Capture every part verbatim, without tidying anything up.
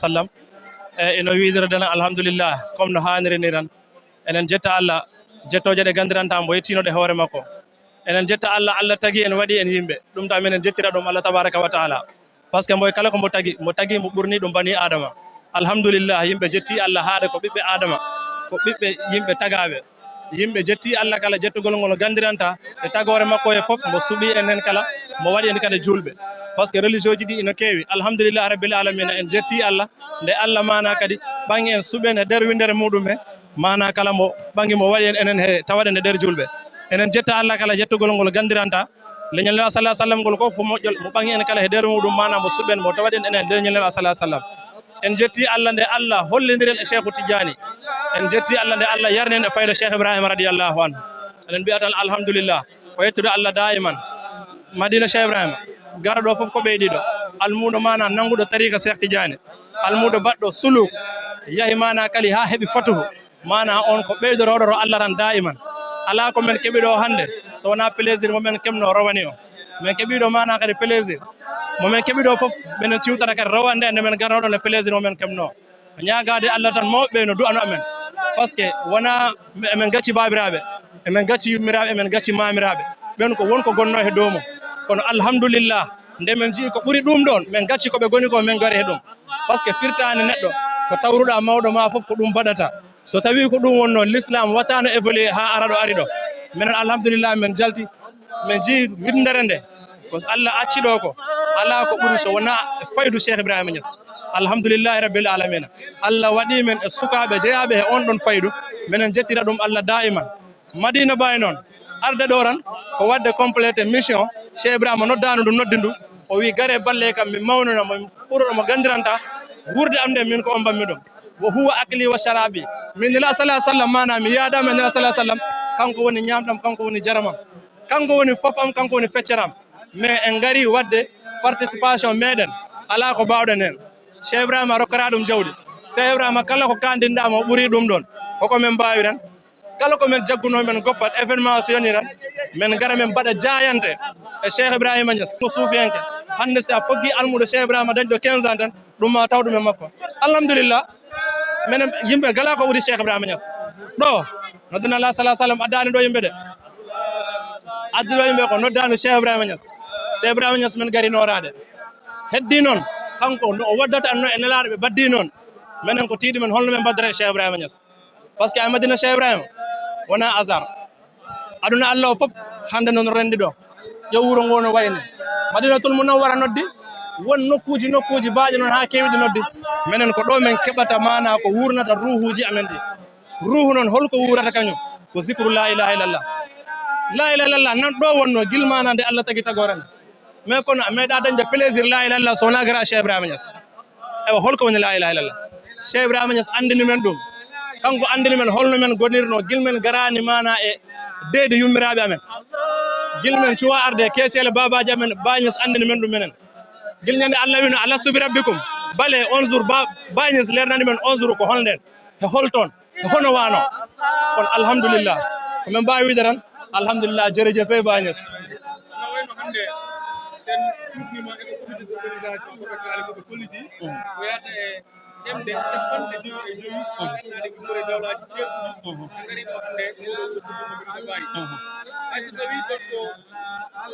sallam. E ino wiidira dana alhamdulillah, comme no haaniri ni tan. Enen jetta Allah, jettooje ɗe gandiranta mbo yettiino ɗe hoore makko. Enen jetta Allah, Allah tagi en, waɗi en yimɓe. Ɗum tan minen jettira ɗum Allah tabaraka wa taala. Parce que mbo e kala ko mbo tagi, mbo tagi mbo ɓurni ɗum bani Adama. Alhamdulillah, yimɓe jetti Allah haade ko ɓiɓɓe Adama, ko ɓiɓɓe yimɓe tagaaɓe. Yimɓe jetti Allah kala jettugol ngol gandiranta e tagoore makko e pop, mbo suɓi en hen kala, mbo waɗi en kadi juulɓe. Parce que religion ji ɗi ino keewi. Alhamdulillah rabbil alamina, en jetti Allah, nde Allah mana kadi ɓangi en, suɓi en e nder winndere muɗum he, mana kala mbo ɓangi mbo waɗi en enen he tawaɗen e nder juulɓe. Enen jetta Allah kala jettugol ngol gandiranta leñol Nelaɗo sallallahu alaihi wasallam ngol ko fof moƴƴol, mo ɓangi en kala he nder muɗum, mana mo suɓen mo tawaɗen enen nder leñol Nelaɗo sallallahu alaihi wasallam. En jetti Allah nde Allah hollindiren e Cheikhu Tidiane. En jetti Allah nde Allah yarni en e fayda Cheikh Ibrahima radiyallahu anhu. Eɗen mbiya tan alhamdulillah. Ko yettude Allah daiman. Madina Cheikh Ibrahima, garo ɗo fof ko ɓeydiɗo. Almuuɗo mana nannguɗo tariika Cheikh Tidiane. Almuuɗo baɗɗo suluk. Yahi mana kadi ha heɓi fatuhu. Mana on ko ɓeydorooɗo ro Allah tan daiman. Ala ko men keɓi ɗo hannde, so wona plaisir mo men keɓno rowani o. Men keɓi ɗo mana kadi plaisir. Mo men keɓi ɗo fof, menen ciwtata kadi rowande nde men garnoɗo nde plaisir mo men keɓno. Ñaagaade Allah tan mawɓe no du'ano amen. Parce que wona emen gacci baabiraaɓe, emen gacci yummiraaɓe, emen gacci maamiraaɓe. Ɓen ko won ko gonno he dow mum. Kono alhamdulillah, nde men nji'i ko ɓuri ɗum ɗon, men gacci ko ɓe goni ko, men gari he ɗum. Parce que firtaani neɗɗo, ko tawruɗaa mawɗo ma fof ko ɗum baɗata. So tawii ko ɗum wonnoo, l'islam wataano évolué haa ara ɗo ari ɗo. Minen alhamdulillah, men jalti, men njii winndere nde. Ko Allah acci ɗo ko, alaa ko ɓuri so wonaa e faydu Cheikh Ibrahima Niass. Alhamdulillahi rabbil alamina. Allah waɗi men e sukaaɓe jeyaaɓe he on ɗon faydu. Minen jettira ɗum Allah daiman. Madina Baye noon, arde ɗo tan ko waɗde complété mission. Cheikh Ibrahima noddaano ɗum, noddi ndu. O wi: "Gare balle kam, mi mawnina mo, mi ɓurɗo mo gandiranta wuurde am nde, min ko on mbanmi ɗum. Wa huwa akli wa sharabi." Min Nela sallallahu alaihi wasallam, maanaam mi yaadaama e Nela sallallahu alaihi wasallam, kanko woni ñaamɗam, kanko woni jaramam. Kanko woni fof am, kanko woni fecceram. Mais en ngari waɗde participation meɗen, alaa ko mbaawɗen heen. Cheikh Ibrahima rokkata ɗum jawdi. Cheikh Ibrahima kala ko kaanɗinɗaa mo ɓuri ɗum ɗon. Koko men mbaawi tan. Kala ko men jaggunoo men goppat événement so yoni tan, men ngara men mbaɗa jaayante e Cheikh Ibrahima Niass. Ko suufiyanke. Hannde si a foggi almuudo Cheikh Ibrahima dañɗo quinze ans tan, ɗum ma taw ɗum e makko. Alhamdulillah. Menen yimɓe gala ko ɓuri Cheikh Ibrahima Niass. Ɗo, noddana la sallallahu alaihi wasallam addaani ɗo yimɓe de. Addi ɗo yimɓe ko noddaani Cheikh Ibrahima Niass. Cheikh Ibrahima Niass men gari nooraade. Heddi noon, kanko no o waddata no e nelaaɗo ɓe baddi noon. Menen ko tiiɗi men holno men mbaddata e Cheikh Ibrahima Niass. Parce que a Madina Cheikh Ibrahima, wona hasard. Aduna Allah o fof hannde noon renndi ɗo. Ƴeew wuro ngo no wayni. Madinatul Munawwara noddi, won nokkuuji, nokkuuji baaɗi noon haa keewɗi noddi. Menen ko ɗo men keɓata maana ko wuurnata ruuhuuji amen ɗi. Ruuhu noon holko wuurata kañum? Ko zikru la ilaha illallah. La ilaha illallah nan ɗo wonno gila maana nde Allah tagi tagoore nde. Mais kono a meeɗa dañde plaisir la ilaha illallah so wona gara Cheikh Ibrahima Niass. Ewa, holko woni la ilaha illallah? Cheikh Ibrahima Niass anndini men ɗum. Kanko anndini men holno men gonirno gila men garaani maana e deedi yummiraaɓe amen. Gila men cuwa arde e keeceele baabaaji amen, Baay Niass anndini men ɗum menen. Gila ñande Allah wino: "Alastu bi rabbikum?" Bale, on jour ba, Baay Niass leernani men on jour ko holnden, e holton, e hono wano. Kono alhamdulillah, ko men mbaawi wiide tan, alhamdulillah, jërëjëf e Baay Niass. No wayno hannde, sen ɗuɗnima e ko comité d'organisation, ko ɓe kaali, ko ɓe kolliti, ko yahata e ɗemɗe capanɗe joyi e joyi, ko ngannduɗaa ɗe ko ɓuri dawlaaji ceertuɗi, ɓe ngari ɗo hannde, ko ɗo ko ɗo ko ɓe mbaari. Hay so tawii toon ko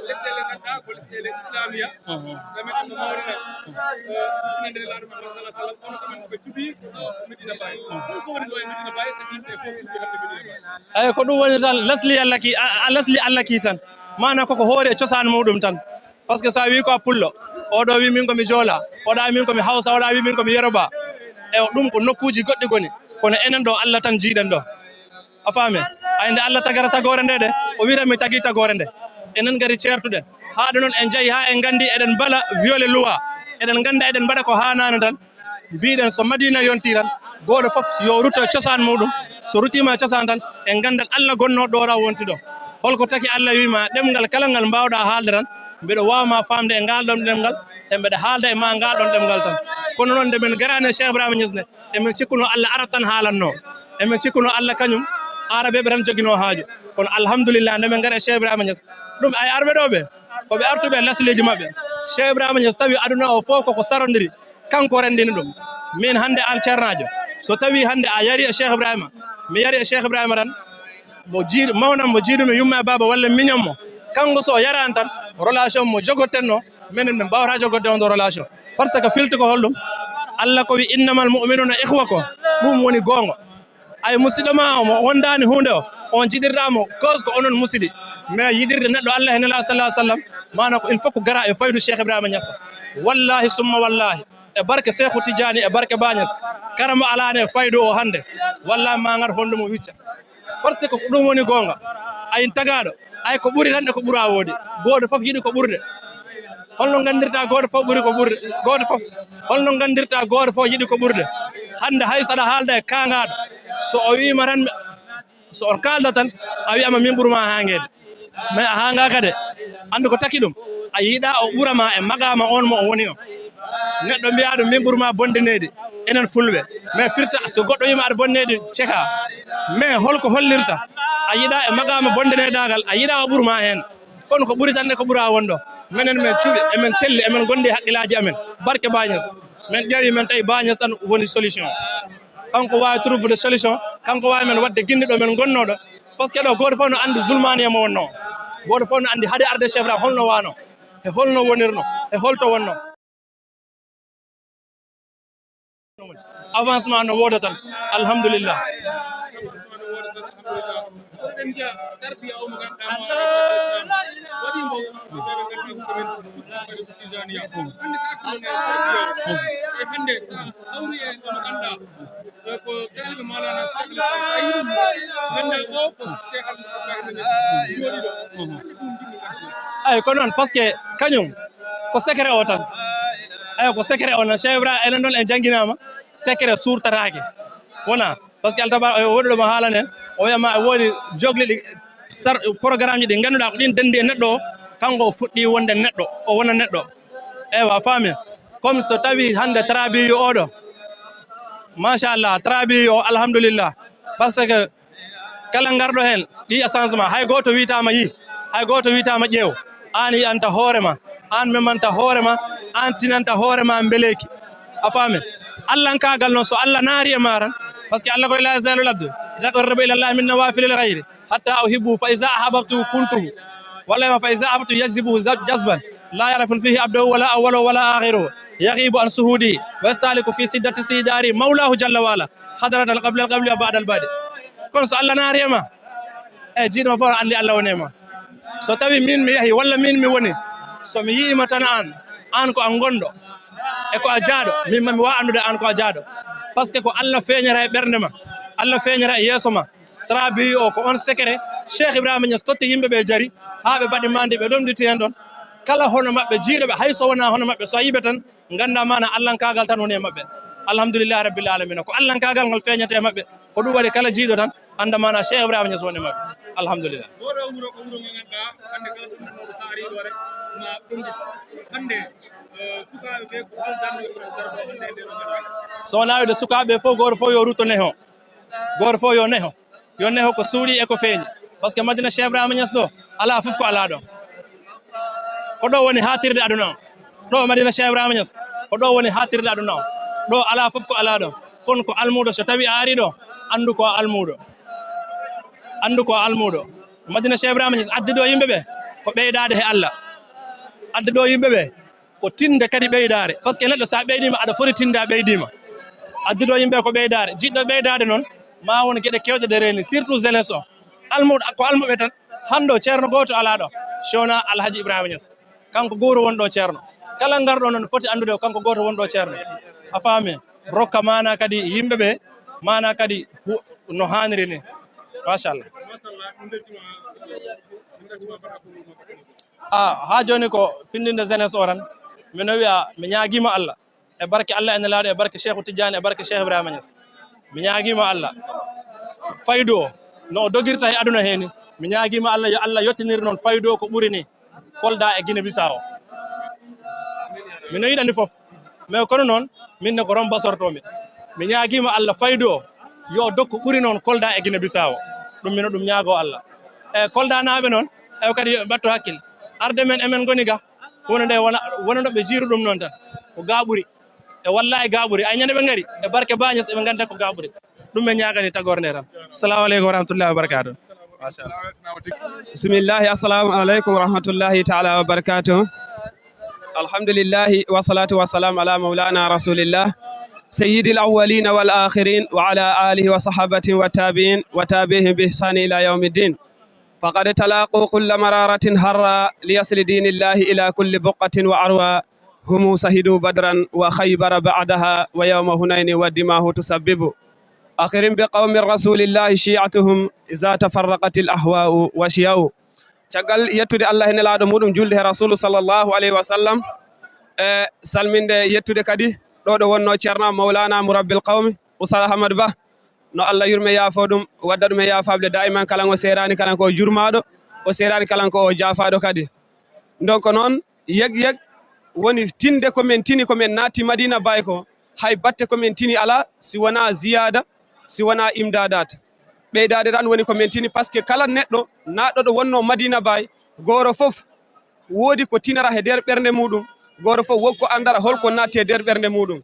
lesɗe ɗe ngannduɗaa ko lesɗe islamiya, kamɓe ɗum no mawnina, eh, jibinande Nelaaɗo Muhammad sallallahu alaihi wasallam, kono kamɓe ko ɓe cuɓi ko Medina Baye. Ɗum ko woni ɗo e Medina Baye, kadi yimɓe fof cuɓi hannde Medina Baye. Eyi, ko ɗum woni tan, lesli Allah ki, a, a, lesli Allah ki tan. Maana koko hoori e cosaan muɗum tan. Parce que so a wi ko a pullo, oɗo wi min ko mi joola, oɗa wi min ko mi hawsa, oɗa wi min ko mi yeroba. E ɗum ko nokkuuji goɗɗi goni, kono enen ɗo Allah tan jiiɗen ɗo. A faami? Ay nde Allah tagara tagoore nde de, o wira mi tagi tagoore nde. Enen ngari ceertuɗen. Haa ɗo noon en njahi haa en nganndi eɗen mbala viole loi. Eɗen ngannda eɗen mbaɗa ko haanaano tan. Mbiɗen so Madina yonti tan, gooto fof yo rutto e cosaan muɗum. So ruttiima e cosaan tan, en nganndat Allah gonnoo ɗo ra wonti ɗo. Holko taki Allah wiima ɗemngal kala ngal mbaawɗaa haalde tan, mbeɗa waawa ma faamde e ngal ɗon ɗemngal, e mbeɗa haalda e ma ngal ɗon ɗemngal tan. Kono noon nde men garaani e Cheikh Ibrahima Niass ne, emin cikkuno Allah Arab tan haalanno. Emin cikkuno Allah kañum Arabeɓe tan jogino haaju. Kono alhamdulillah, nde min ngara e Cheikh Ibrahima Niass, ɗum ay arɓe ɗo ɓe, ko ɓe artuɓe e lasliiji maɓɓe. Cheikh Ibrahima Niass tawi aduna o fof koko sarondiri, kanko renndini ɗum. Min hannde aan ceernaajo, so tawii hannde a yari e Cheikh Ibrahima, mi yari e Cheikh Ibrahima tan, mo jiiɗo, mawnam mo jiiɗumi yumma e baaba walla miñam mo, kanko so o yaraani tan, relation mo jogotenno, minen min mbaawata jogorde on ɗo relation. Parce que filti ko holɗum? Allah ko wi, "Innamal mu'minuna ikhwa" ko, ɗum woni goonga. Ay musidɗo ma o mo wondaani huunde o, on jiɗirɗa mo, cause ko onon musidi. Mais yiɗirde neɗɗo Allah e Nela sallallahu alaihi wasallam, maana ko il faut ko gara e faydu Cheikh Ibrahima Niass. Wallahi summa wallahi, e barke Seexu Tijani, e barke Ba Niass, kala mo alaani e faydu o hannde, wallahi ma ngar honɗum o wicca. Parce que ko ɗum woni goonga. Ayin tagaaɗo, ay ko ɓuri tan e ko ɓura woodi. Gooto fof yiɗi ko ɓurde. Holno nganndirta gooto fof ɓuri ko ɓurde? Gooto fof, holno nganndirta gooto fof yiɗi ko ɓurde? Hannde hay so aɗa haalda e kaangaaɗo, so o wiima tan, so on kaalda tan, a wiyama min ɓurma haangeede. Mais a haangaaka de, anndu ko taki ɗum, a yiɗa o ɓura ma e maqaama on mo o woni o. Neɗɗo mbiyaɗo min ɓurma bonde neydi, enen fulɓe. Mais firta, so goɗɗo wiima aɗa bonde neydi, ceka. Mais holko hollirta? A yiɗa e maqaama bonde neydagal, a yiɗa o ɓurma heen. Kono ko ɓuri tan ne ko ɓura wonɗo. Menen men cuɓi, emen celli, emen gondi e haqqillaaji amen. Barke Ba Niass. Men ƴeewi, men tawi Ba Niass tan woni solution. Kanko waawi trouver de solution, kanko waawi men waɗde gindi ɗo men ngonno ɗo. Parce que ɗo gooto fof no anndi zulmaani e mo wonno. Gooto fof no anndi hade arde Cheikh Ibrahima holno wano, e holno wonirno, e holto wonno. Avancement no wooda tan. Alhamdulillah. Eɗen njiya tarbiya o mo ganduɗa mo waɗi mo tijaniya. Hannde so artuɗon e tarbiya o, e hannde so a hawri e omo ganduɗa ko taalibe Mawlana Cheikh Islam, so a yiɗi mo, ganda o ko Cheikh Ibrahima Niass jooɗiɗo. Hannde ɗum ɗum ɗum. Ay ko noon, parce que kañum ko secret o tan. Ay ko secret o tan. Cheikh Ibrahima, enen noon en jannginama secret suurtataake. Wona, parce que Altabar o woɗɗo mo haalan en, o wiyama e woodi jogle ɗi sar-, programme ji ɗi ngannduɗaa ko ɗin denndi e neɗɗo o, kanko o fuɗɗi wonde neɗɗo, o wona neɗɗo. Eywa, a faami. Comme so tawi hannde trabiyo oɗo, machallah, trabiyo o, alhamdulillah. Parce que kala ngarɗo heen, ɗi a changement, hay gooto wiytaama yi, hay gooto wiytaama ƴeew. Aan yiyanta hoore ma, aan memanta hoore ma, aan tinanta hoore ma mbeleeki. A faami? Allankaagal noon, so Allah naari e ma tan, parce que Allah ko, "La yazaalu l-abdu yataqarrabu ila Llahi min nawafilil khayri hatta uhibbuhu, fa iza ahbabtuhu kuntuhu, walla fa iza ahbabtuhu yazbuhu jazban la ya'rifu fihi abdahu wala awwaluhu wala akhiruhu, yaghibu an shuhudi wa yastahliku fi shiddati istidari mawlahu jalla wa ala, hadratan qabla al-qabli wa ba'da al-ba'di." Kono so Allah naari e ma, e jiiɗo ma fof anndi Allah woni e ma. So tawi min mi yahi walla min mi woni, so mi yi'ima tan aan, aan ko a gonɗo e ko a jaaɗo, min ma mi waawa anndude aan ko a jaaɗo. Parce que ko Allah feeñata e ɓernde ma, Allah feeñata e yeeso ma. Trabiyo o ko on secret Cheikh Ibrahima Niass totti yimɓe ɓe jari, haa ɓe mbaɗi mandi, ɓe ɗomɗiti heen ɗon. Kala hono maɓɓe jiiɗo ɓe, hay so wonaa hono maɓɓe, so a yiɓe tan, ngannda maana allankaagal tan woni e maɓɓe. Alhamdulillahi rabbil alamina. Ko allankaagal ngol feeñata e maɓɓe. Ko ɗum waɗi kala jiiɗo tan annda maana Cheikh Ibrahima Niass woni e maɓɓe. Alhamdulillah. Oɗo wuro ko wuro ngo ngannduɗaa, hannde kala ɗum ɗum so ari ɗo rek, ma ɗum hannde, eh, sukaaɓe ɓe ko ɗum darnde ɓe darnde hannde e nder ngannduɗaa. So wonaa wiide sukaaɓe fof, gooto fof yo rutto neho. Gooto fof yo neho. Yo neho ko suuɗi e ko feeñi. Parce que Madina Cheikh Ibrahima Niass ɗo, alaa fof ko alaa ɗo. Ko ɗo woni haatirde aduna o. Ɗo Madina Cheikh Ibrahima Niass, ko ɗo woni haatirde aduna o. Ɗo alaa fof ko alaa ɗo. Kono ko almuudo, so tawi a ari ɗo, anndu ko a almuudo. Anndu ko a almuudo. Madina Cheikh Ibrahima Niass addi ɗo yimɓe ɓe ko ɓeydaade he Allah. Addi ɗo yimɓe ɓe ko tinde kadi ɓeydaare. Parce que neɗɗo so a ɓeydiima, aɗa foti tinde a ɓeydiima. Addi ɗo yimɓe ko ɓeydaare. Jiɗɗo ɓeydaade noon, ma won geɗe keewɗe ɗe reeni, surtout jeunesse o. Almuuɗo, ko almuɓe tan. Hannde o ceerno gooto alaa ɗo, so wonaa Alhaji Ibrahima Niass. Kanko gooto woni ɗo ceerno. Kala ngarɗo noon foti anndude ko kanko gooto woni ɗo ceerno. A faami? Rokka maana kadi yimɓe ɓe, maana kadi hu-, no haaniri ni. Machallah. A, haa jooni ko findinde jeunesse o tan. Mino wiya, mi ñaagiima Allah. E barke Allah e Nelaaɗo, e barke Cheikhu Tidiane, e barke Cheikh Ibrahima Niass. Mi ñaagiima Allah. Faydu o, no o dogirta e aduna hee ni, mi ñaagiima Allah, yo Allah yottinir noon faydu o ko ɓuri ni Kolda e Guinée Bissau. Mino yiɗani fof. Mais kono noon, min ne ko Romba sortoomi. Mi ñaagiima Allah faydu o, yo o dokku ɓuri noon Kolda e Guinée Bissau. Ɗum mino ɗum ñaagoo Allah. E Koldanaaɓe noon, ewa kadi yo ɓe mbattu hakkil. Arde men, emen ngoni ga, wonande wona, wonande ɓe jiiru ɗum noon tan. Ko ga ɓuri. E wallahi gaɓuri ay ñande ɓe ngari e barke bañes eɓe ganda ko gaɓuri. Ɗum ɓe ñagani tagorde tan. Assalamu aleykum wa rahmatullahi wa barakatuh. Machallah. Bismillahi, assalamu aleykum wa rahmatullahi taala wa barakatuh. Alhamdulillahi, wassalatu wassalamu ala maulana rasulillah, sayyidil awwalina wal akhirin, wa ala alihi wa sahabatihi wa tabiin wa tabiihim bi ihsani ila yawmiddin. Faqad talaqu kulla mararatin harra liyasli dinillahi ila kulli buqatin wa arwa. Humu sahidu badran wa khaybara ba'daha wa yawma hunayni wa dimahu tusabbibu. Akhirin bi qawmi rasulillahi shi'atuhum iza tafarraqatil ahwa'u wa shiya'u. Caggal yettude Allah e nelaaɗo muɗum, julde he Rasulu sallallahu alayhi wa sallam, e salminde yettude kadi ɗo ɗo wonno Ceerno Mawlana Murabbil Qawmi, Oustaz Ahmad Ba, no Allah yurme yaafo ɗum, wadda ɗum e yaafaɓe daiman, kala ngo seerani kala ko jurmaɗo, o seerani kala ko o jaafaɗo kadi. Donc noon, yeg yeg woni tinde ko men tini, ko men naatti Madina Baye ko, hay batte ko men tini ala si wona ziyada, si wona imdadat. Ɓeydaade tan woni ko men tini, parce que kala neɗɗo naatɗo ɗo wonno Madina Baye, gooro fof woodi ko tinara he nder ɓernde muɗum, gooro fof wokko andara holko naatti e nder ɓernde muɗum.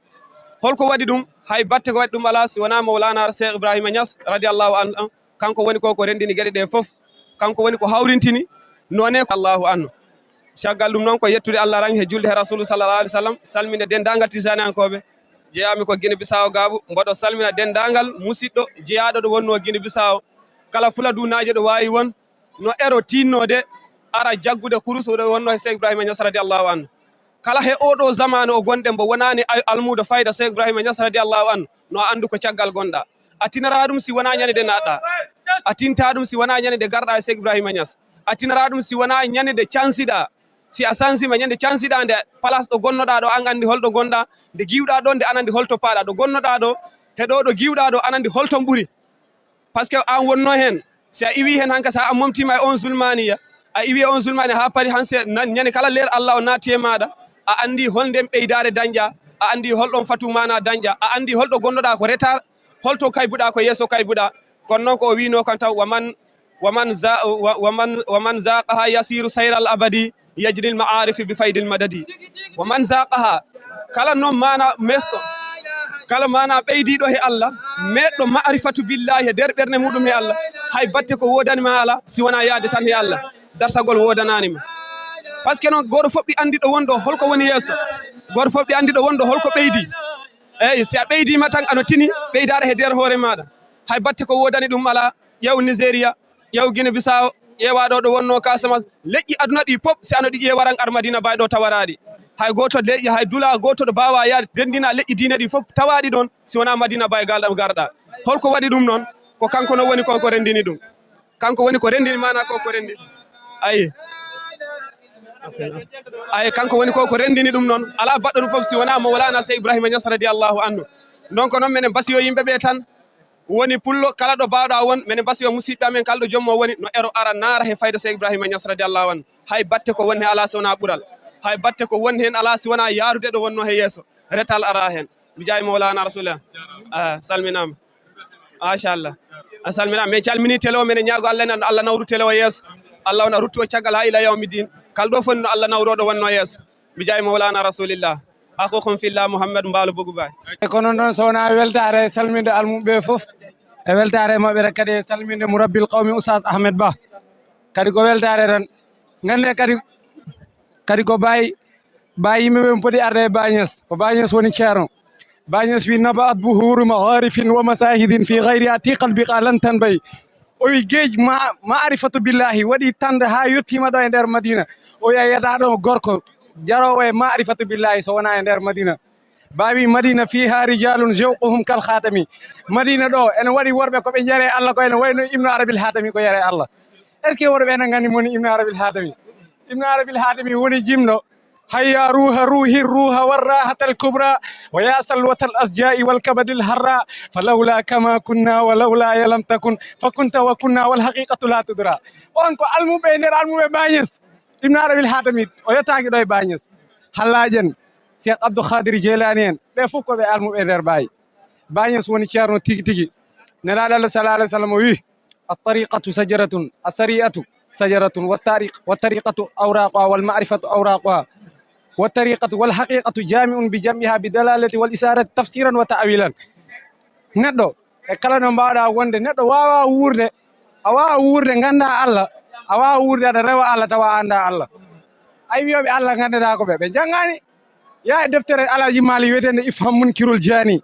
Holko waɗi ɗum? Hay batte ko waɗi ɗum ala si wona Mawlana Cheikh Ibrahima Niass radiallahu anhu. Kanko woni ko ko renndini geɗe ɗe fof. Kanko woni ko hawrintini noone ko Allahu anhu. Caggal ɗum noon ko yettude Allah ran he julde he Rasulu sallallahu alaihi wasallam, salminde denndaangal Tijaniyankooɓe. Jeyaami ko Gine Bisaawo Gaabu, mboɗo salmina denndaangal musiɗɗo jeyaaɗo ɗo wonno Gine Bisaawo. Kala fula duunaajo ɗo waawi won, no ero tiinnoode, ara jaggude kurus ɗo wonno he Cheikh Ibrahima Niass radiallahu anhu. Kala he oɗo zamanu o gonɗen mbo wonaani al-, almuudo fayda Cheikh Ibrahima Niass radiallahu anhu, no a anndu ko caggal gonɗa. A tinara ɗum si wona ñande nde naatɗa. A tinta ɗum si wona ñande nde garɗa e Cheikh Ibrahima Niass. A tinara ɗum si wona ñande nde cansiɗa. Si a sansima ñande cansiɗa nde place ɗo gonnoɗa ɗo, an anndi holɗo gonɗa, nde giwɗa ɗon nde an anndi holto paɗa, ɗo gonnoɗa ɗo, he ɗo ɗo giwɗa ɗo an anndi holton ɓuri. Parce que an wonno heen, si a iwi heen hanka, so a momtima e on zulmaniya, a iwi e on zulmani haa paari han se na-, ñande kala leer Allah o naatti e maaɗa, a anndi hol nden ɓeydaare dañƴa, a anndi hol ɗon fatu mana dañƴa, a anndi holɗo gonnoɗa ko retard, holto kaybuɗa ko yeeso kaybuɗa. Kono noon ko o wino kan taw, wa man, wa man za-, wa, wa man, wa man zaqaha yasiru sayral abadi, yajnil ma'arifi bi faydil madadi. Wa man zaqaha, kala noon mana mesto, kala mana ɓeydiɗo he Allah, meɗɗo ma'rifatu billahi e nder ɓernde muɗum he Allah, hay batte ko wodani ma ala si wona yaade tan he Allah, darsagol wodanani ma. Parce que noon goto fof ɗi anndi ɗo wonɗo holko woni yeeso, goto fof ɗi anndi ɗo wonɗo holko ɓeydi. Eyyi, si a ɓeydima tan ano tini ɓeydaare he nder hoore maɗa, hay batte ko wodani ɗum ala. Ƴeew Nigeria, ƴeew Guinée Bissau, ƴeewa ɗo ɗo wonno Casamance, leƴƴi aduna ɗi pop, si ano ɗi ƴeewaran ar Madina Baye ɗo tawaraɗi. Hay goto leƴƴi, hay dula goto ɗo bawa yaade dendina leƴƴi diine ɗi fop tawaɗi ɗon, si wona Madina Baye gal ɗam garɗa. Holko waɗi ɗum noon? Ko kanko no woni kon ko rendini ɗum. Kanko woni ko rendini mana ko ko rendini. Ayi. Ayi, kanko woni ko ko rendini ɗum noon. Ala baɗɗo ɗum fof si wona Mawlana Sey Ibrahima Niass radiyallahu anhu. Donc noon menen basiyo yimɓe ɓe tan. Woni pullo, kala ɗo baawɗa won, mene mbasi yo musiɓɓe amen, kala ɗo jommo woni, no ero ara naara he fayda Sey Ibrahima Niass radiyallahu anhu. Hay batte ko woni he ala si wona ɓural. Hay batte ko woni heen ala si wona yaarude ɗo wonno he yeeso. Retal ara heen. Mi jaay Mawlana Rasulullah. Ah, salminaama. Machallah. A salminaama. Min calmini télé o, mene ñaago Allah enen, Allah nawru télé o yeeso. Allah wona ruttu o caggal haa ila yawmi din. Kala ɗo foni no Allah nawro ɗo wonno yeeso. Mi jaay Mawlana Rasulillah. Akhukum fillah Mouhamed Mbaalo Bogu Baay. E kono noon so wonaa weltaare e salminde almuɓe ɓe fof, e weltaare e maɓɓe kadi e salminde Murabbil Qawmi Oustaz Ahmed Ba. Kadi ko weltaare tan. Ngannde kadi, kadi ko Baay, Baay yimɓe ɓe poti arde e Baay Ñas. Ko Baay Ñas woni ceerno. Baay Ñas wi: "Nabaat buhuuru maarifin wa masahidin fi gayri atiqal biqa lan tanbay." O wi geej ma-, maarifatu billahi waɗi tande haa yettiima ɗo e nder Madina. O wi a yiyata ɗo gorko jaroowo e maarifatu billahi so wonaa e nder Madina. Baawi Madina fiha rijalun jawquhum kal khatami. Madina ɗo ene waɗi worɓe ko ɓe njare Allah ko ene wayno Ibnu Arabil Hatami ko yare Allah. Est-ce que worɓe ene nganndi moni Ibnu Arabil Hatami? Ibnu Arabil Hatami woni jimɗo. Hayya ruha ruhi ruha warrahatal kubra, wa ya salwatal asja'i wal kabadil harra, fa lawla kama kunna wa lawla ya lam takun, fa kunta wa kunna wal haqiqatu la tudra. On ko almuɓe e nder almuɓe Baay Ñas. Ibnu Arabil Hatami o yettaaki ɗo e Baay Ñas. Hallaajen, Cheikh Abdou Khadir Jelani en, ɓe fof ko ɓe almuɓe e nder Baay. Baay Ñas woni ceerno tigi tigi. Nelaaɗo Allah sallallahu alaihi wasallam o wi: "At-tariqatu sajaratun, as-sari'atu sajaratun, wa tariq-, wa tariqatu awraquha, wal ma'rifatu awraquha." والطريقة والحقيقة جامع بجمعها بدلالة والإشارة تفسيرا وتأويلا. Neɗɗo e kala no mbaawɗaa wonde, neɗɗo waawaa wuurde, a waawaa wuurde nganndaa Allah, a waawaa wuurde aɗa rewa Allah tawa a anndaa Allah. Ay, wiyooɓe Allah nganndanaa ko ɓe, ɓe njanngaani. Yaa e deftere Alaaji Maalik wiyeteende Ifham Munkirul Jaani.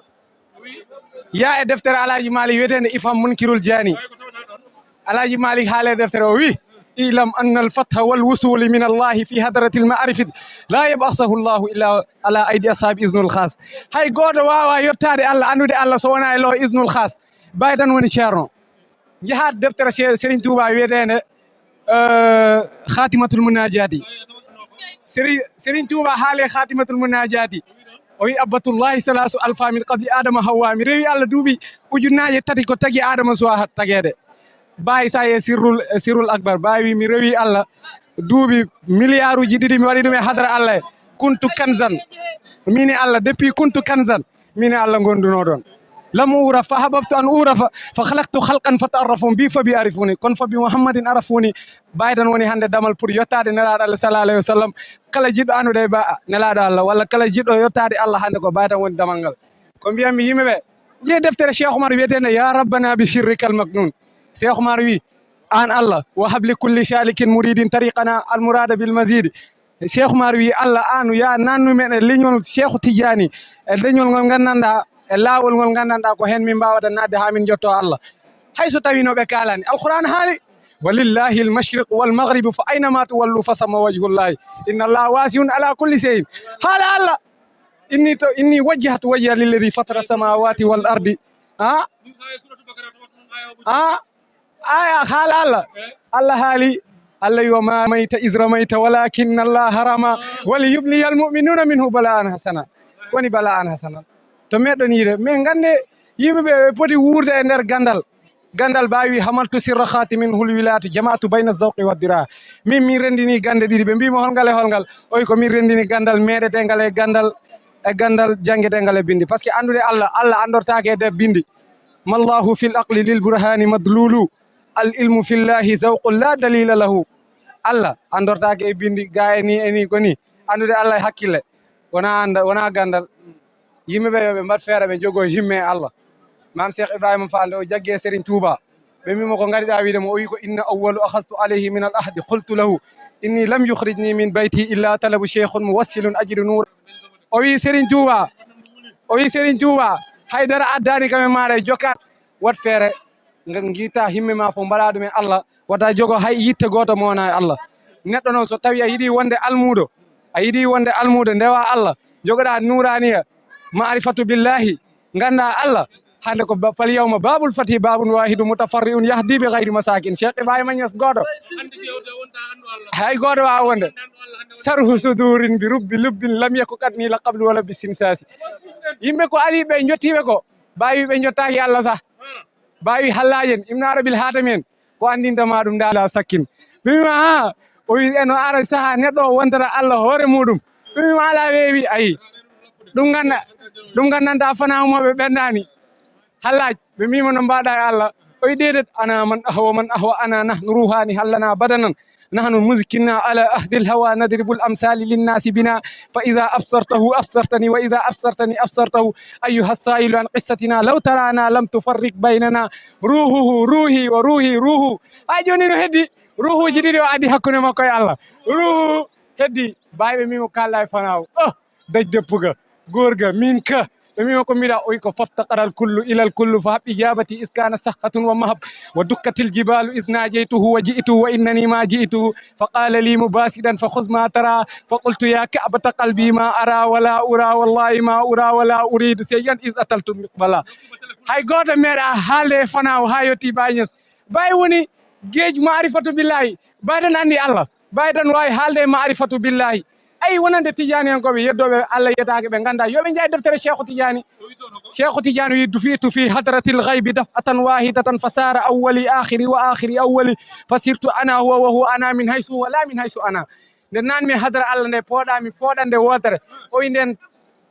Yaa e deftere Alaaji Maalik wiyeteende Ifham Munkirul Jaani. Alaaji Maalik haale deftere o wi: اعلم أن الفتح والوصول من الله في حضرة المعرفة لا يبعثه الله إلا على أيدي أصحاب إذن الخاص. Hay gooto waawaa yottaade Allah, anndude Allah so wonaa e loho iznul khas. Baay tan woni ceerno. Njahaa deftere Se-, Serigne Touba wiyeteende, eh, Khatimatul Munajati. Seri-, Serigne Touba haale Khatimatul Munajati. O wi: أبدت الله ثلاث ألف من قبل آدم حواء. Mi rewi Allah duuɓi ujunnaaje tati ko tagi Adama suwaa tageede. Baay sa e sirrul, e sirrul akbar. Baay wi: mi rewi Allah duuɓi miliyaaruuji ɗiɗi, mi waɗi ɗum e hadara Allah. كنت كنزا. Min e Allah, depuis كنت كنزا. Min e Allah ngondunoo ɗoon. لم أعرف فأحببت أن أعرف فخلقت خلقا فتعرفوا بي فبي عرفوني. Kono فبمحمد عرفوني. Baay tan woni hannde damal pour yottaade Nelaaɗo Allah sallallahu alayhi wa sallam. Kala jiɗɗo anndude e ba-, Nelaaɗo Allah, walla kala jiɗɗo yottaade Allah hannde ko Baay tan woni damal ngal. Ko mbiyatmi yimɓe ɓe, njee deftere Cheikh Oumar wiyeteende يا ربنا بسرك المكنون. Cheikh Oumar wi: aan Allah, وهب لكل سالك مريد طريقنا المراد بالمزيد. Cheikh Oumar wi: Allah, aan yaa nannu men e leñol Cheikh Tidiane, e leñol ngol nganndanɗaa, e laawol ngol nganndanɗaa ko heen min mbaawata naatde haa min njottoo Allah. Hay so tawii no ɓe kaalani, Alquraan haali: ولله المشرق والمغرب فأينما تولوا فثم وجه الله إن الله واسع على كل شيء. Haala Allah: إني تو-، إني وجهت وجهي للذي فطر السماوات والأرض. Ah? Ah? Aya haala Allah. Allah haali, Allah wi: وما رميت إذ رميت ولكن الله رمى وليبلي المؤمنين منه بلاء حسنا. Woni بلاء حسنا. To meɗɗon yiide, min ngannde yimɓe ɓe, ɓe poti wuurde e nder ganndal. Ganndal Baay wi: حملت سر خاتم الولاية جمعت بين الذوق والدراية. Min, min renndini gannde ɗiɗi. Ɓe mbii mo: holngal e holngal? O wi: ko min renndini ganndal meeɗeteengal e ganndal, e ganndal janngeteengal e binndi. Parce que anndude Allah, Allah anndortaake e nder binndi. ما الله في العقل للبرهان مدلول العلم في الله ذوق لا دليل له. Allah anndortaake e binndi, ga e ni, e ni, ko ni. Anndude Allah e hakkille, wonaa annda-, wonaa ganndal. Yimɓe ɓe, yo ɓe mbaɗ feere, ɓe njogoo himme e Allah. Maam Cheikh Ibrahima Fall, nde o jaggi e Serigne Touba, ɓe mbii mo: ko ngariɗaa wiide mo? O wi: ko إن أول أخذت عليه من العهد قلت له إني لم يخرجني من بيتي إلا طلب شيخ موصل أجد نور. O wi Serigne Touba, o wi Serigne Touba, hay dara addaani kam e maaɗa e jokkaat. Waɗ feere, nga ngiita himme ma fof, mbaɗa ɗum e Allah, wata jogo hay yitte gooto mo wonaa e Allah. Neɗɗo noon, so tawii a yiɗi wonde almuudo, a yiɗi wonde almuudo, ndewa Allah, jogoɗa nuuraniya, maarifatu billahi, ngannda Allah, hannde ko ba-, فاليوم باب الفتح باب واحد متفرع يهدي بغير مساكن. Cheikh Ibrahima Niass gooto, hay gooto waawa wonde. شرح صدور برب لب لم يك قد نيل قبل ولا بالسنساس. Yimɓe ko ari ɓe njottiiɓe ko, Baay wi ɓe njottaaki Allah sah. Baay wi hallaaji en, Ibnu Arabil Haatami en, ko anndinta ma ɗum ndaa la sakkin. Ɓe mbii ma, haa, o wi eno ara sahaa neɗɗo o wontata Allah hoore muɗum. Ɓe mbii ma alaa weewi, ayi. Ɗum ngannda, ɗum nganndantaa fanaa umooɓe ɓenndaani. Hallaaj, ɓe mbii mo no mbaɗa e Allah. O wi deedet, أنا من أهوى من أهوى أنا نحن روحان هل لنا بدنا نحن مزكنا على عهد الهوى نضرب الأمثال للناس بنا فإذا أبصرته أبصرتني وإذا أبصرتني أبصرته أيها السائل عن قصتنا لو ترانا لم تفرق بيننا روحه روحي وروحي روحه. Haa jooni no heddi ruuhuuji ɗiɗi o addi hakkunde makko e Allah. Ruuhu heddi, baayɓe mbii mo kalla e fanaaw. Oh, daj deppuga, goorga, min ka. Ɓe mbii mo ko mbiɗa, o wi ko فافتقر الكل إلى الكل فهب إجابتي إذ كان صحة ومهب ودكت الجبال إذ ناجيته وجئته وإنني ما جئته فقال لي مباسدا فخذ ما ترى فقلت يا كعبة قلبي ما أرى ولا أرى والله ما أرى ولا أريد شيئا إذ أطلت المقبلا. Hay gooto meeɗaa haalde e fanaaw haa yettii Baay Ñas. Baay woni geej maarifatu billaahi. Baay tan anndi Allah. Baay tan waawi haalde e maarifatu billaahi. Ayi, wonande Tijaaniyankooɓe yeddooɓe Allah yetaake, ɓe ngannda, yo ɓe njaay deftere Cheikhu Tijaani. Cheikhu Tijaani wi: دفعت في حضرة الغيب دفعة واحدة فصار أولي آخري وآخري أولي فصرت أنا هو وهو أنا من حيث هو لا من حيث أنا. Nde naatmi e hadara Allah nde, pooɗaami pooɗannde wootere. O wi ndeen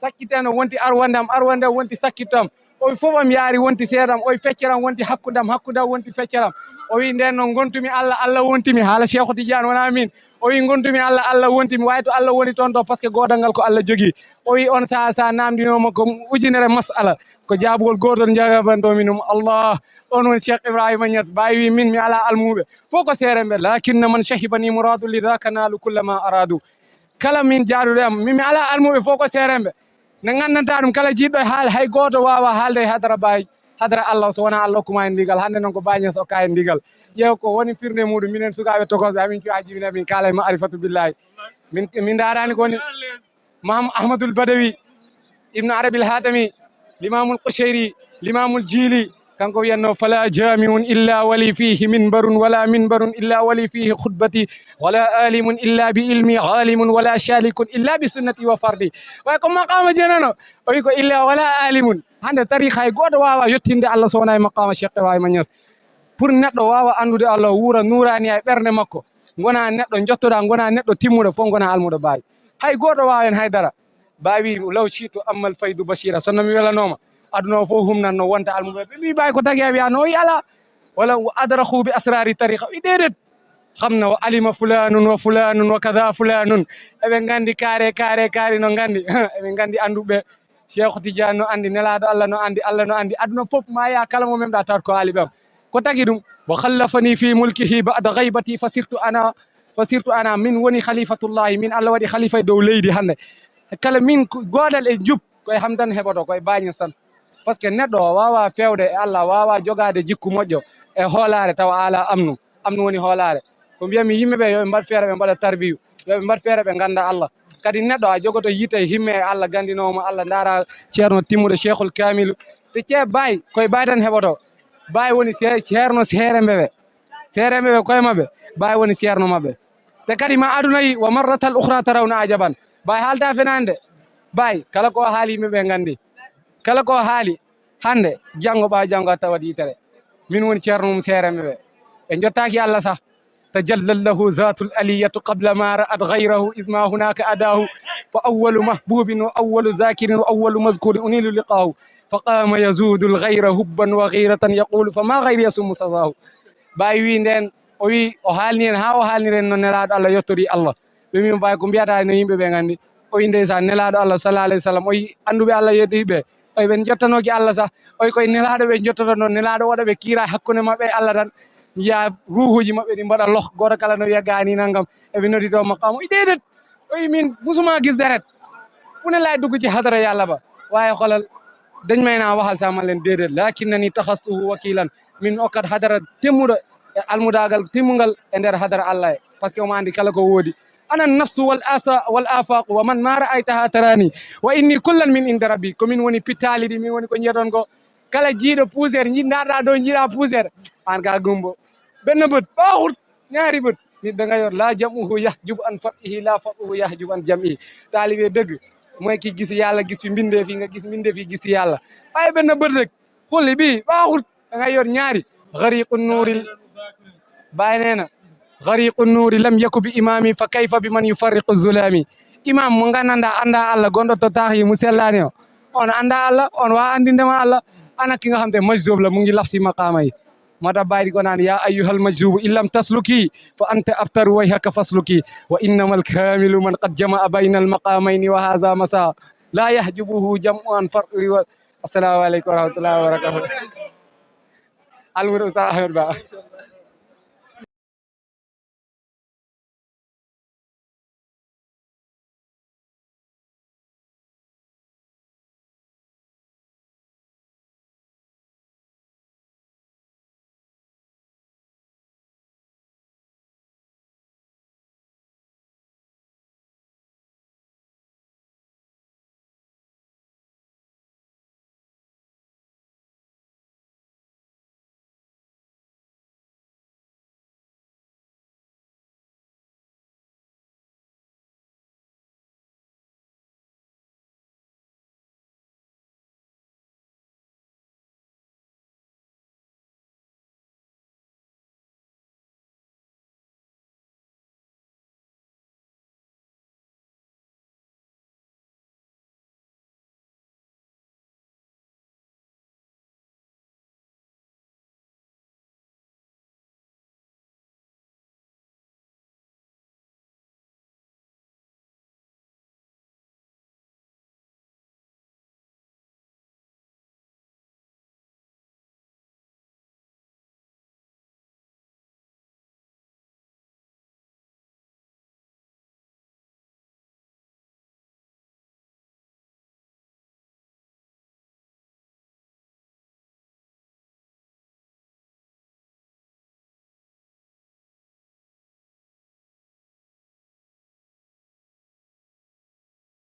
sakkitee no wonti arwande am, arwande am wonti sakkitto am. O wi fof am yaari wonti seedam, o wi feccere am wonti hakkunde am, hakkunde am wonti feccere am. O wi ndeen noon ngontumi Allah, Allah wontimi, haala Cheikhu Tidiane wonaa min. O wi ngontumi Allah, Allah wontimi, waawi to Allah woni toon to, parce que goodal ngal ko Allah jogii. O wi on sahaa, so a naamndinooma ko ujunere masala, ko jaabugol gootol njaabantoomi ɗum, Allah. On woni Cheikh Ibrahima Niass. Baay wi min mi alaa almuuɓe, fof ko seeremɓe. Lakinna man shahibani muradu li dhaka nalu kulla ma aradu. Kala min jaaduɗo am, min mi alaa almuuɓe, fof ko seeremɓe. Ne nganndantaa ɗum, kala jiiɗɗo e haal, hay gooto waawaa haalde e hadara Baay, hadara Allah, so wonaa Allah hokkuma en ndigal. Hannde noon ko Baay Ñas okka en ndigal. Ƴeew ko woni firnde muuɗum, minen sukaaɓe tokosɓe, amin cuwaa jibina, min kaala e ma'rifatu billahi. Min, min ndaaraani ko woni Maham Ahmadul Badawi, Ibnu Arabil Hatami, Limamul Qushayri, Limamul Jiili, kanko wiyatno: "Fala jamiun illa wali fihi minbarun, wala minbarun illa wali fihi khutbati, wala alimun illa bi ilmi, alimun wala shalikun illa bi sunnati wa fardi." Way ko maqama jenano, o wi ko illa wala alimun. Hannde tariqa hay gooto waawa yettinde Allah so wonaa e maqama Cheikh Ibrahima Niass. Pour neɗɗo waawa anndude Allah, wuura nuuraani e ɓernde makko, ngona neɗɗo jottoɗaa, ngona neɗɗo timmuɗo, fof ngona almuɗo Baay. Hay gooto waawa heen hay dara. Baay wi: "Law shi'tu ammal faydu bashira." So no mi welanooma, aduna o fof humnatno wonta almuɓe. Ɓe mbi Baay ko tagi a wiya no? O wi alaa. Wala wa adrahu bi asrari tariqa. Wi deedet. Xam na wa alima fulanun wa fulanun wa kada fulanun. Eɓe nganndi kaare, kaare, kaare no nganndi. Eɓe nganndi annduɓe. Cheikh Tidiane no anndi, Nelaaɗo Allah no anndi, Allah no anndi. Aduna fof ma yaa kala mo memɗa tawat ko aaliɓe am. Ko tagi ɗum? "Wa khallafani fi mulkihi ba'da ghaybati fasirtu ana, fasirtu ana." Min woni khalifatullahi, min Allah waɗi khalifa e dow leydi hannde. Kala min ko goodal e njub, ko e ham tan heɓoto, ko e Baay Ñas tan. Parce que neɗɗo o waawa feewde e Allah, waawa jogaade jikku moƴƴo e hoolaare tawa ala amnu. Amnu woni hoolaare. Ko mbiyatmi yimɓe ɓe, yo ɓe mbaɗ feere ɓe mbaɗa tarbiyu, yo ɓe mbaɗ feere ɓe ngannda Allah. Kadi neɗɗo a jogoto yitte e himme e Allah, ganndinoowo mo Allah, ndaara ceerno timmuɗo, Cheikhul Kamilu. Te cee Baay, ko e Baay tan heɓoto. Baay woni se-, ceerno seeremɓe ɓe. Seeremɓe ɓe koye maɓɓe, Baay woni ceerno maɓɓe. Te kadi ma aduna yi, wa marratal ukhra tarawna ajaban. Baay haalta fenaande. Baay, kala ko haali yimɓe ɓe nganndi. Kala ko haali hannde, janngo, ɓaawo janngo a tawat yitere. Min woni ceerno mum seeremɓe ɓe. Ɓe njottaaki Allah sah. Tajallat lahu zatul aliyatu qabla ma ra'at ghayrahu, iz ma hunaka adahu. Fa awwalu mahbubin wa awwalu zakirin wa awwalu mazkurin unilu liqahu. Fa qama yazudul ghayra hubban wa ghayratan yaqulu: "Fa ma ghayri yasummu sazahu." Baay wi ndeen, o wi, o haalni en, haa o haalniri en no Nelaaɗo Allah yottori Allah. Ɓe mbi mo Baay ko mbiyata no yimɓe ɓe nganndi. O wi ndeysaan, Nelaaɗo Allah sallallahu alayhi wa sallam, o wi annduɓe Allah yeɗi ɓe. O wi ɓe njottanooki Allah sah. O wi koye Nelaaɗo ɓe njottotonoo, Nelaaɗo waɗa ɓe kiira hakkunde maɓɓe e Allah tan. Njiya ruuhuuji maɓɓe ɗi mbaɗa loh, gooto kala no wiya gaani nanngam, eɓe noddi to maqaama. O wi deedet. O wi min musuma gis deret. Fu ne laay dugg ci hadara Yàlla ba. Waaye xoolal, dañ may naa waxal sa man leen deedet. "Lakinnani takhastuhu wakilan." Min mi okkat hadara timmuɗo e almudaagal timmungal e nder hadara Allah e. Parce que omo anndi kala ko woodi. "Ana nafsu wal asa-, wal afaqu wa man ma ra'aytaha tarani. Wa inni kullan min inda rabbi." Ko min woni pittaali ɗi, min woni ko njiyaton ko. Kala jiiɗo puuseer, nji-, ndaarɗa dow njiiɗa puuseer. Aan ka gumbo. Benn bët, baaxul. Ñaari bët. Nit da nga yor, "La jam'uhu yahjubu an fat'ihi, la fat'uhu yahjubu an jam'ihi." Taalibe dëgg mooy ki gis Yàlla, gis fi mbindeef yi, nga gis mbindeef yi, gis Yàlla. Waaye benn bët rek, xulli bi baaxul. Da nga yor ñaari. Ghariqu nuuri. Baay nee na, "Ghariqu nuuri lam yaku bi imaami, fa kayfa bi man yufarriqu zulaami." Imaam mo nganndanɗaa anndaa Allah, gonɗo to taax yi, mu sellaani o. On anndaa Allah, on waa anndinde ma Allah. Ana ki nga xam te majzub la, mu ngi lax si maqaama yi. Moo tax Baay di ko naan: "Ya ayyuhal majzubu in lam tasluki, fa anta abtaru wayhaka fasluki. Wa innamal kamilu man qad jama'a baynal maqamayni wa haza masa. La yahjubuhu jam'u an far'i wa." Assalamu aleykum wa rahmatullahi wa barakatuh. Almudo Oustaz Ahmed Ba.